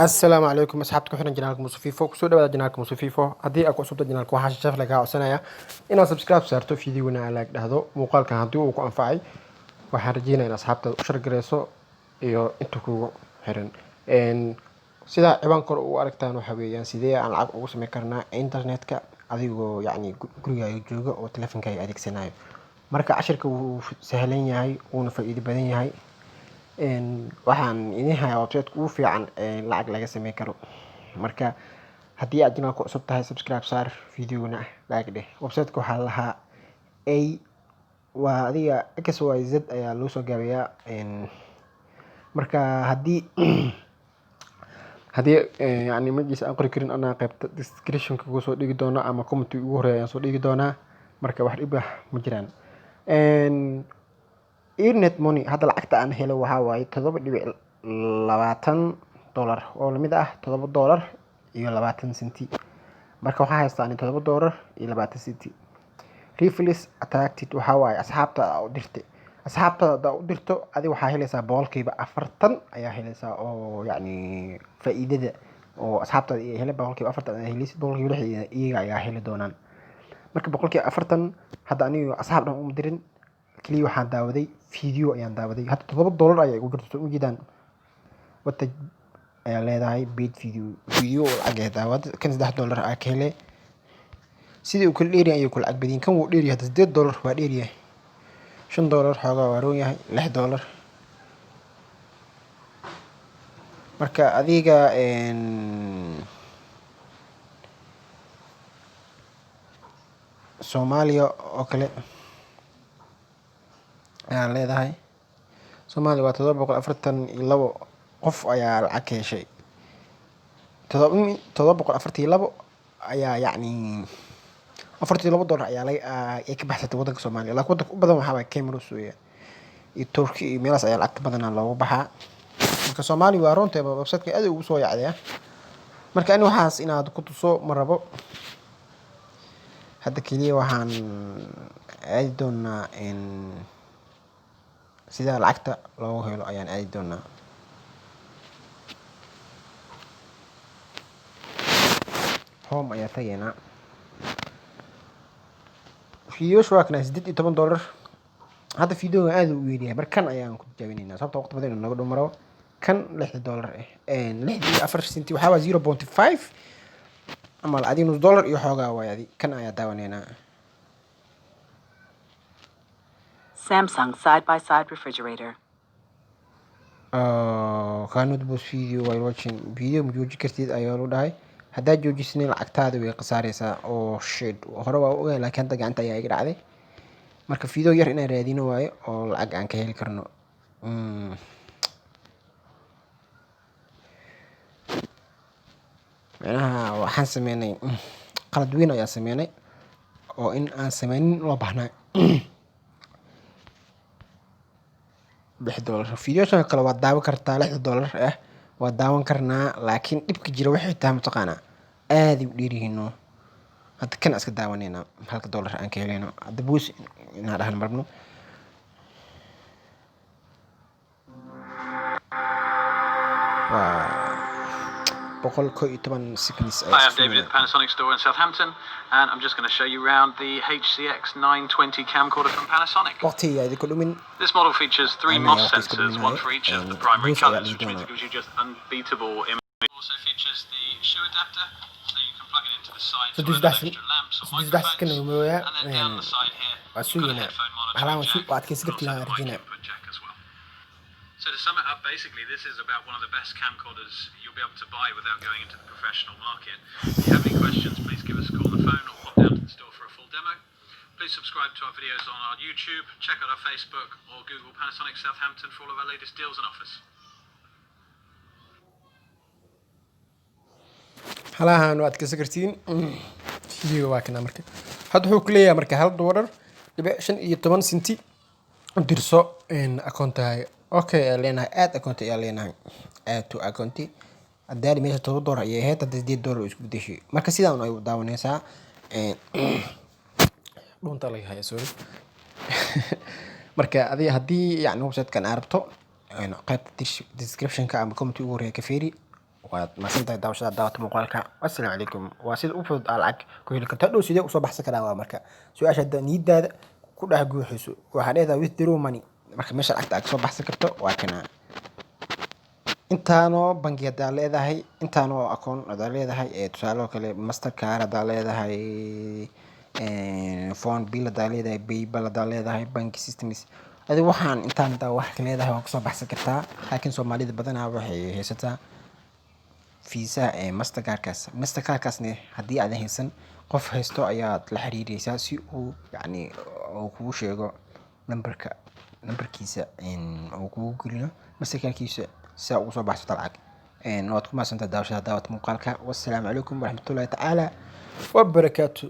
Assalaamu calaykum asxaabta ku xiran channelka Muuse Fifo. Kusoo dhawaada channelka Muuse Fifo. Haddii aad ku cusubta channelka, waxaa sharaf lagaa codsanaya inaad subscribe saarto, videogana aad like dhahdo. Muuqaalkan haddii uu ku anfacay, waxaan rajeynaya in asxaabtaada u share gareyso iyo inta kugu xiran. Sida ciwaan kore u aragtaan, waxa weeyaan sidee aan lacag ugu sameyn karnaa internetka adigoo yacni gurigaaga jooga oo teleefankaaga adeegsanayo. Marka cashirka wuu sahlan yahay, wuuna faa'iido badan yahay. Waxaan idin hayaa website ugu fiican ee lacag laga sameyn karo. Marka haddii aad channelka cusub tahay, subscribe saar, videogana like dheh. Website-ka waxaa la lahaa A, waa adiga XYZ ayaa loo soo gaabiyaa. Marka haddii yacni magaciisa aan qori karin, anaa qaybta description-ka kugu soo dhigi doono ama comment ugu horeeya ayaan soo dhigi doonaa. Marka wax dhib ah ma jiraan. Earned money, hadda lacagta aan helo waxaa waaye $7.20 oo lamid ah $7.20. Marka waxaa haystaa ani $7.20. Referrals attracted waxaa waaye asxaabta u dirtay. Asxaabtada haddaa u dirto, adi waxaa helaysaa 40% ayaa helaysaa, oo yacni faa'iidada oo asxaabtada ay heleen 40% ayaa helaysid, 60% iyaga ayaa heli doonaan. Marka 40%, hadda aniga asxaab dhan uma dirin, kaliya waxaan daawaday video ayaan daawaday. Hadda $7 ayaa igu jirta, soo ujeedaan. Wata ayaa leedahay paid video, video oo lacag eh daawad. Kan $3 aa ka hele. Sidii uu kala dheeryahay ayuu kula lacag badan. Kan wuu dheeryahay hadda, $8 waa dheeryahay. $5 xoogaa waa roon yahay, $6. Marka adiga Soomaaliya oo kale ayaa leedahay. Soomaaliya waa 742 qof ayaa lacag ka heshay. 742 ayaa yacni $42 ayaa laga ay ka baxsatay wadanka Soomaaliya. Laakiin wadanka u badan waxaa waaye Cameroon weeyaan iyo Turkey iyo meelahaas ayaa lacagta badanaa loogu baxaa. Marka Soomaaliya waa runtii website-ka aad ugu soo yacdaya. Marka ani waxaas inaad ku tuso ma rabo. Hadda kaliya waxaan aadi doonaa sida lacagta loogu helo ayaan aadi doonaa. Home ayaa tagaynaa. Fiidiyowsha waa kana, $18. Hadda fiidiyowgan aad u weyn yahay, marka kan ayaan ku tijaabinaynaa, sababtoo waqti badan inuu naga dhumaro. Kan $6 ah, 64 senti waxaa waa 0.5 ama adi nus dollar iyo xoogaa waaye. Adi kan ayaa daawanaynaa. Samsung side by side refrigerator. Cannot pause video while watching video. Ma jooji kartid ayaa lagu dhahay. Haddaad joojisnin, lacagtaada way khasaareysaa. Oh shit, hore waa ogahay, laakiin hadda gacanta ayaa iga dhacday. Marka video yar inaan raadino waayo oo lacag aan ka heli karno. Micnaha waxaan sameynay qalad weyn ayaa sameynay oo in aan sameynin loo baahnaa. $6 fiidiyowshan kale waad daawan kartaa, $6 ah waa daawan karnaa, laakiin dhibka jira waxay tahay, mataqaanaa, aaday u dheeryihiin. No, hadda kan iska daawaneynaa, halka dollar aan ka helayno. Hadda pause inaan dhahno marabno. Waa 111 seconds Hi, I'm David at the Panasonic store in Southampton, and I'm just going to show you round the HCX 920 camcorder from Panasonic. Waqtiga idinku dhumin. This model features three Ana MOS waqti isku sensors, one for each of the primary pause ayaa colours, dhihi which means doonaa. it gives you just unbeatable image. Also features the shoe adapter, so you can plug it into the side to add extra lamps or 33 second microphones. mooyaa. And then down the side here, waa you've got a sugaynaa. headphone monitoring Halaan waa jack waa adkeysan and kartiin also aan the mic rajeynaa. input jack as well. So to sum it up, basically, this is about one of the best camcorders you'll be able to buy without going into the professional market. If you have any questions, please give us a call on the phone or pop down to the store for a full demo. Please subscribe to our videos on our YouTube, check out our Facebook, or Google Panasonic Southampton for all of our latest deals and offers. Halahan waa adkeysan kartiin. Video waa kana. Marka hadda wuxuu ku leeyahay marka $1.15 u dirso akoontaaga. Okay ayaa leenahay, add account ayaa leenahay, add to account. Hadaali meesha $7 ayay ahayd, hadda $8 isku bedeshay. Marka sidaan ay u daawanaysaa. Dhuunta laga haya, sorry. Marka adiga haddii yacni website-kan aad rabto, qaybta description-ka ama comment ugu horeeya ka fiiri. Waad mahadsantahay daawashada daawata muuqaalka. Assalaamu calaykum. Waa sida u fudud aa lacag ku heli karto. Hadhow sidee usoo baxsan karaa? Waa marka su-aasha hadda niyadaada ku dhex guuxiso. Waxaa leedahay withdraw money. Marka meesha lacagta aad kasoo baxsan karto waa kana. Intaanoo bangi hadaa leedahay, intaanoo akoon hadaa leedahay, ee tusaale oo kale Mastercard hadaa leedahay, phone bill hadaa leedahay, PayPal hadaa leedahay, bank systems, adi waxaan intaan hadaa wax ka leedahay, waa kasoo baxsan kartaa. Laakiin Soomaalida badanaa waxay haysataa Visa ee Mastercardkaas. Mastercardkaasna haddii aadan haysan, qof haysto ayaad la xiriireysaa si uu yacni uu kugu sheego nambarka, nambarkiisa uu kugu geliyo Mastercardkiisa si aad ugu soo baxsato lacag. Waad ku mahadsantahay daawashada daawata muuqaalka. Wassalaamu calaykum waraxmatullaahi tacaala wabarakaatu.